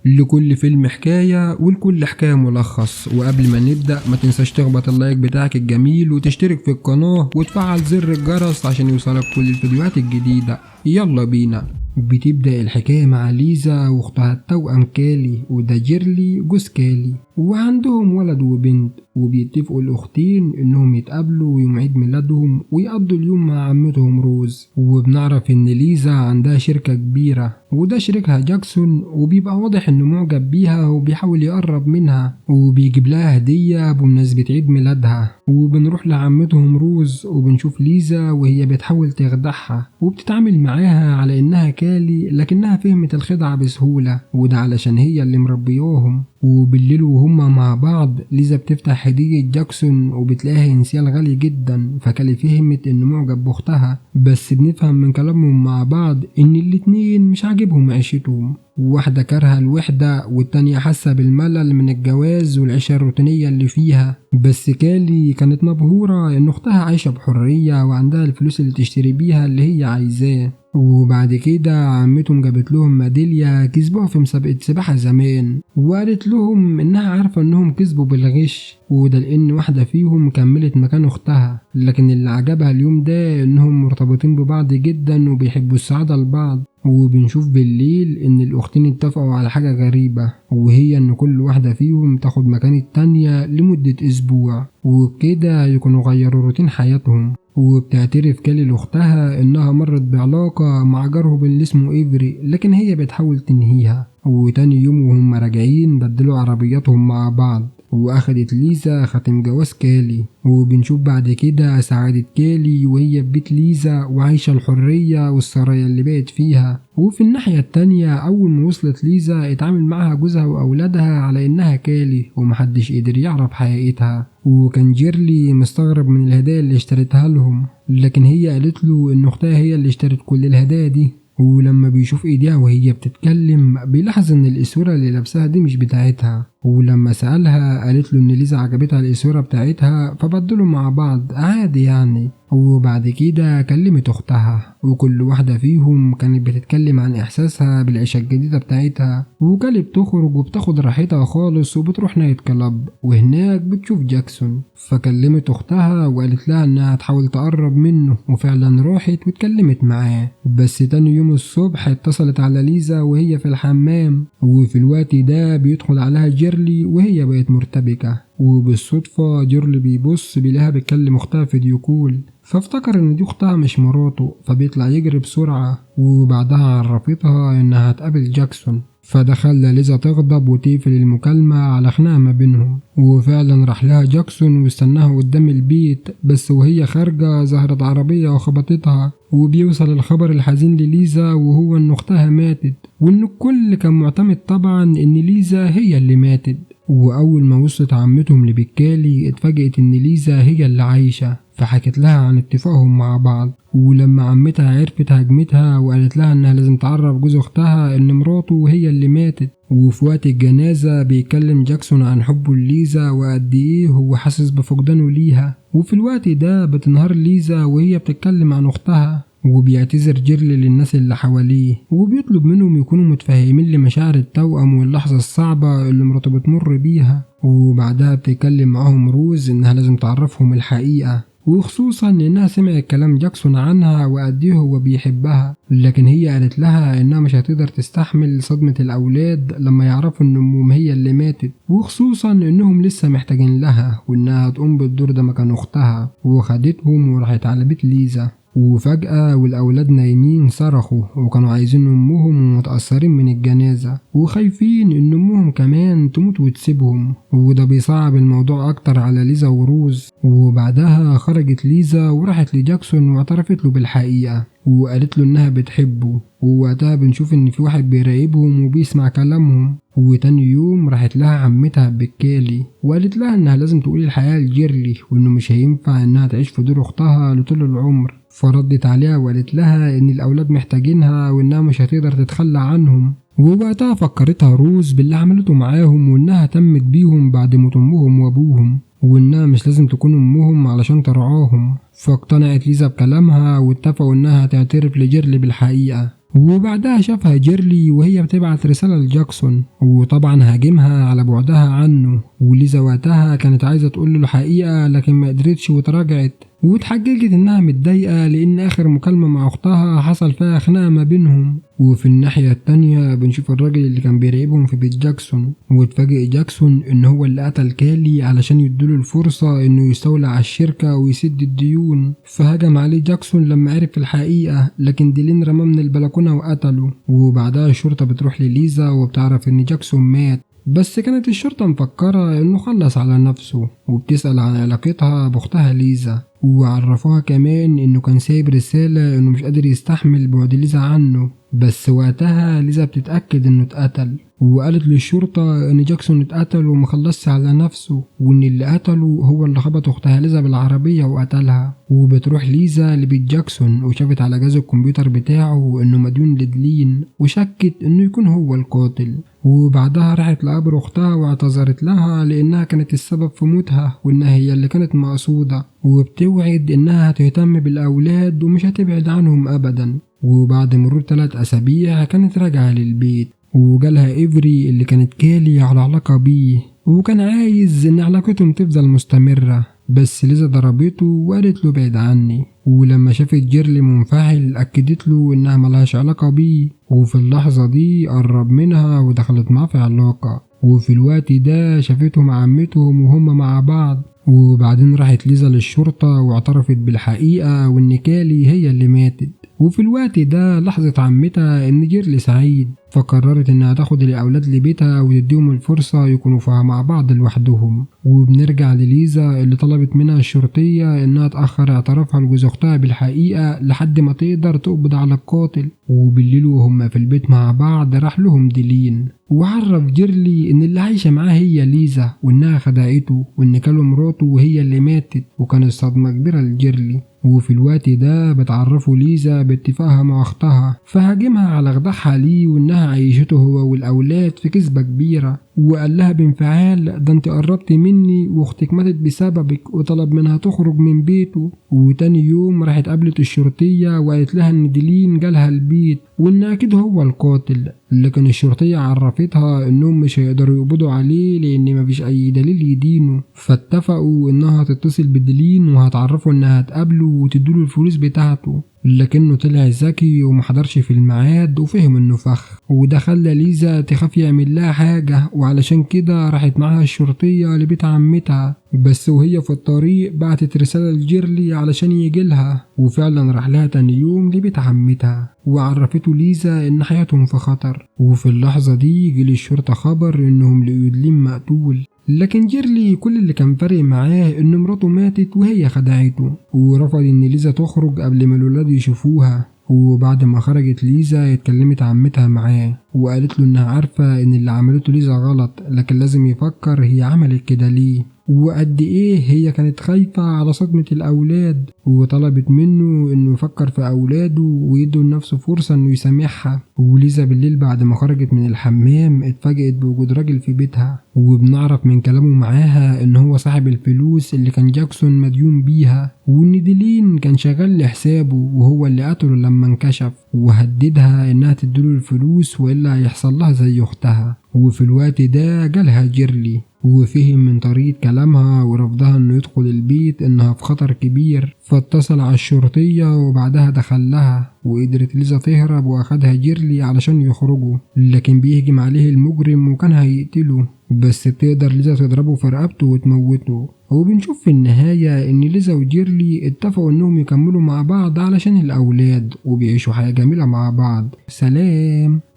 لكل فيلم حكاية ولكل حكاية ملخص. وقبل ما نبدأ ما تنساش تخبط ال like بتاعك الجميل وتشترك في القناة وتفعل زر الجرس عشان يوصلك كل الفيديوهات الجديدة. يلا بينا. بتبدأ الحكاية مع ليزا واختها التوأم كالي، وده جيرلي جوز كالي، وعندهم ولد وبنت، وبيتفقوا الأختين إنهم يتقابلوا يوم عيد ميلادهم ويقضوا اليوم مع عمتهم روز. وبنعرف إن ليزا عندها شركة كبيرة وده شريكها جاكسون، وبيبقى واضح إنه معجب بيها وبيحاول يقرب منها وبيجيب لها هدية بمناسبة عيد ميلادها. وبنروح لعمتهم روز وبنشوف ليزا وهي بتحاول تخدعها وبتتعامل معاها على إنها كالي، لكنها فهمت الخدعة بسهولة، وده علشان هي اللي مربياهم. وبالليل وهما مع بعض ليزا بتفتح هدية جاكسون وبتلاقيها انسيال غالي جدا، فكالي فهمت انه معجب باختها، بس بنفهم من كلامهم مع بعض ان الاتنين مش عاجبهم عيشتهم، واحدة كارهة الوحدة والتانية حاسة بالملل من الجواز والعيشة الروتينية اللي فيها. بس كالي كانت مبهورة ان اختها عايشة بحرية وعندها الفلوس اللي تشتري بيها اللي هي عايزاه. وبعد كده عمتهم جابت لهم ميدالية كسبوها في مسابقة سباحة زمان، وقالت لهم انها عارفة انهم كسبوا بالغش، وده لان واحدة فيهم كملت مكان اختها. لكن اللي عجبها اليوم ده انهم مرتبطين ببعض جدا وبيحبوا السعادة لبعض. وبنشوف بالليل ان الاختين اتفقوا على حاجة غريبة، وهي ان كل واحدة فيهم تاخد مكان التانية لمدة اسبوع، وبكده يكونوا غيروا روتين حياتهم. وبتعترف كالي لاختها انها مرت بعلاقة مع جارهم اللي اسمه ايفري، لكن هي بتحاول تنهيها. وتاني يوم وهم راجعين بدلوا عربياتهم مع بعض، واخدت ليزا خاتم جواز كالي. وبنشوف بعد كده سعادة كالي وهي في بيت ليزا وعايشة الحرية والسرايا اللي بقت فيها. وفي الناحية التانية أول ما وصلت ليزا اتعامل معها جوزها وأولادها على إنها كالي ومحدش قدر يعرف حقيقتها. وكان جيرلي مستغرب من الهدايا اللي اشتريتها لهم، لكن هي قالت له إن أختها هي اللي اشترت كل الهدايا دي. ولما بيشوف ايديها وهي بتتكلم بيلاحظ ان الاسوره اللي لابساها دي مش بتاعتها، ولما سألها قالت له ان ليزا عجبتها الاسوره بتاعتها فبدلوا مع بعض عادي يعني. وبعد كده كلمت اختها، وكل واحدة فيهم كانت بتتكلم عن احساسها بالعيشة الجديدة بتاعتها. وكالي بتخرج وبتاخد راحتها خالص وبتروح night club، وهناك بتشوف جاكسون، فكلمت اختها وقالت لها انها هتحاول تقرب منه، وفعلا راحت واتكلمت معاه. بس تاني يوم الصبح اتصلت على ليزا وهي في الحمام، وفي الوقت ده بيدخل عليها جيرلي وهي بقت مرتبكة. وبالصدفة جيرلي بيبص بيلاقيها بتكلم اختها video call، فافتكر ان دي اختها مش مراته، فبيطلع يجري بسرعة. وبعدها عرفتها انها هتقابل جاكسون، فده خلى ليزا تغضب وتقفل المكالمة على خناقة ما بينهم. وفعلا راح لها جاكسون واستناها قدام البيت، بس وهي خارجة ظهرت عربية وخبطتها. وبيوصل الخبر الحزين لليزا وهو ان اختها ماتت، وان الكل كان معتمد طبعا ان ليزا هي اللي ماتت. واول ما وصلت عمتهم لبكالي اتفاجئت ان ليزا هي اللي عايشة، فحكت لها عن اتفاقهم مع بعض. ولما عمتها عرفت هجمتها وقالت لها انها لازم تعرف جوز اختها ان مراته هي اللي ماتت. وفي وقت الجنازة بيكلم جاكسون عن حبه لليزا وقد ايه هو حاسس بفقدانه ليها. وفي الوقت ده بتنهار ليزا وهي بتتكلم عن اختها، وبيعتذر جيرلي للناس اللي حواليه وبيطلب منهم يكونوا متفهمين لمشاعر التوأم واللحظة الصعبة اللي مراته بتمر بيها. وبعدها بتتكلم معاهم روز انها لازم تعرفهم الحقيقة، وخصوصا انها سمعت كلام جاكسون عنها وقد ايه هو بيحبها، لكن هي قالت لها انها مش هتقدر تستحمل صدمة الاولاد لما يعرفوا ان امهم هي اللي ماتت، وخصوصا انهم لسه محتاجين لها وانها هتقوم بالدور ده مكان اختها. وخدتهم وراحت على بيت ليزا، وفجأة والأولاد نايمين صرخوا وكانوا عايزين أمهم ومتأثرين من الجنازة وخايفين إن أمهم كمان تموت وتسيبهم، وده بيصعب الموضوع أكتر على ليزا وروز. وبعدها خرجت ليزا وراحت لجاكسون واعترفت له بالحقيقة وقالت له إنها بتحبه. ووقتها بنشوف إن في واحد بيراقبهم وبيسمع كلامهم. وتاني يوم راحت لها عمتها بكالي وقالت لها إنها لازم تقول الحقيقة لجيرلي وإنه مش هينفع إنها تعيش في دور أختها لطول العمر. فردت عليها وقالت لها إن الأولاد محتاجينها وإنها مش هتقدر تتخلى عنهم. ووقتها فكرتها روز باللي عملته معاهم وإنها تمت بيهم بعد موت أمهم وأبوهم، وإنها مش لازم تكون أمهم علشان ترعاهم. فاقتنعت ليزا بكلامها واتفقوا إنها تعترف لجيرلي بالحقيقة. وبعدها شافها جيرلي وهي بتبعت رسالة لجاكسون، وطبعا هاجمها على بعدها عنه. وليزا وقتها كانت عايزة تقول له الحقيقة لكن ما قدرتش وتراجعت، واتحججت انها متضايقة لان اخر مكالمة مع اختها حصل فيها خناقة ما بينهم. وفي الناحية التانية بنشوف الراجل اللي كان بيراقبهم في بيت جاكسون، واتفاجئ جاكسون ان هو اللي قتل كالي علشان يدوله الفرصة انه يستولى على الشركة ويسد الديون. فهجم عليه جاكسون لما عرف الحقيقة، لكن ديلين رماه من البلكونة وقتله. وبعدها الشرطة بتروح لليزا وبتعرف ان جاكسون مات، بس كانت الشرطة مفكرة انه خلص على نفسه، وبتسأل عن علاقتها باختها ليزا، وعرفوها كمان انه كان سايب رسالة انه مش قادر يستحمل بعد ليزا عنه. بس وقتها ليزا بتتأكد انه اتقتل، وقالت للشرطة ان جاكسون اتقتل ومخلصش على نفسه، وان اللي قتله هو اللي خبط اختها ليزا بالعربية وقتلها. وبتروح ليزا لبيت جاكسون وشافت على جهاز الكمبيوتر بتاعه انه مديون لدلين، وشكت انه يكون هو القاتل. وبعدها راحت لقبر اختها واعتذرت لها لانها كانت السبب في موتها وانها هي اللي كانت مقصودة، وبتوعد انها هتهتم بالاولاد ومش هتبعد عنهم ابدا. وبعد مرور 3 أسابيع كانت راجعة للبيت، وجالها إيفري اللي كانت كالي على علاقة بيه، وكان عايز إن علاقتهم تفضل مستمرة، بس ليزا ضربته وقالت له بعد عني. ولما شافت جيرلي منفعل أكدت له إنها ملهاش علاقة بيه، وفي اللحظة دي قرب منها ودخلت معاه في علاقة. وفي الوقت ده شافتهم عمتهم وهم مع بعض. وبعدين راحت ليزا للشرطة واعترفت بالحقيقة وإن كالي هي اللي ماتت. وفي الوقت ده لاحظت عمتها إن جيرلي سعيد، فقررت إنها تاخد الأولاد لبيتها وتديهم الفرصة يكونوا فيها مع بعض لوحدهم. وبنرجع لليزا اللي طلبت منها الشرطية إنها تأخر اعترافها لجوز أختها بالحقيقة لحد ما تقدر تقبض على القاتل. وبالليل وهم في البيت مع بعض راح لهم ديلين، وعرف جيرلي إن اللي عايشة معاه هي ليزا وإنها خدعته وإن كانوا مراته وهي اللي ماتت، وكانت صدمة كبيرة لجيرلي. وفي الوقت ده بتعرفوا ليزا باتفاقها مع اختها، فهاجمها على خداعها ليه وانها عيشته هو والاولاد في كذبه كبيره، وقال لها بانفعال ده انت قربتي مني واختك ماتت بسببك، وطلب منها تخرج من بيته. وتاني يوم راحت قابلت الشرطيه وقالت لها ان ديلين جالها البيت وان اكيد هو القاتل، لكن الشرطيه عرفتها انهم مش هيقدروا يقبضوا عليه لان مفيش اي دليل يدينه، فاتفقوا انها تتصل بديلين وهتعرفوا انها هتقابله وتدوله الفلوس بتاعته، لكنه طلع ذكي ومحضرش في الميعاد وفهم انه فخ، وده خلى ليزا تخاف يعمل لها حاجة، وعلشان كده راحت معاها الشرطية لبيت عمتها. بس وهي في الطريق بعتت رسالة لجيرلي علشان يجيلها، وفعلا راح لها تاني يوم لبيت عمتها وعرفته ليزا ان حياتهم في خطر. وفي اللحظة دي جه للشرطة خبر انهم لقوا دلين مقتول، لكن جيرلي كل اللي كان فارق معاه ان مراته ماتت وهي خدعته، ورفض ان ليزا تخرج قبل ما الولاد يشوفوها. وبعد ما خرجت ليزا اتكلمت عمتها معاه وقالت له انها عارفة ان اللي عملته ليزا غلط، لكن لازم يفكر هي عملت كده ليه وقد ايه هي كانت خايفة على صدمة الاولاد، وطلبت منه انه يفكر في اولاده ويدوا لنفسه فرصة انه يسامحها. وليزا بالليل بعد ما خرجت من الحمام اتفاجئت بوجود راجل في بيتها، وبنعرف من كلامه معاها ان هو صاحب الفلوس اللي كان جاكسون مديون بيها، وان ديلين كان شغال لحسابه وهو اللي قتله لما انكشف، وهددها انها تديله الفلوس والا هيحصل لها زي اختها. وفي الوقت ده جالها جيرلي وفهم من طريقة كلامها ورفضها انه يدخل البيت انها في خطر كبير، فاتصل على الشرطية وبعدها دخلها، وقدرت ليزا تهرب واخدها جيرلي علشان يخرجوا، لكن بيهجم عليه المجرم وكان هيقتله، بس بتقدر ليزا تضربه في رقبته وتموته. وبنشوف في النهاية ان ليزا وجيرلي اتفقوا انهم يكملوا مع بعض علشان الاولاد، وبيعيشوا حياة جميلة مع بعض. سلام.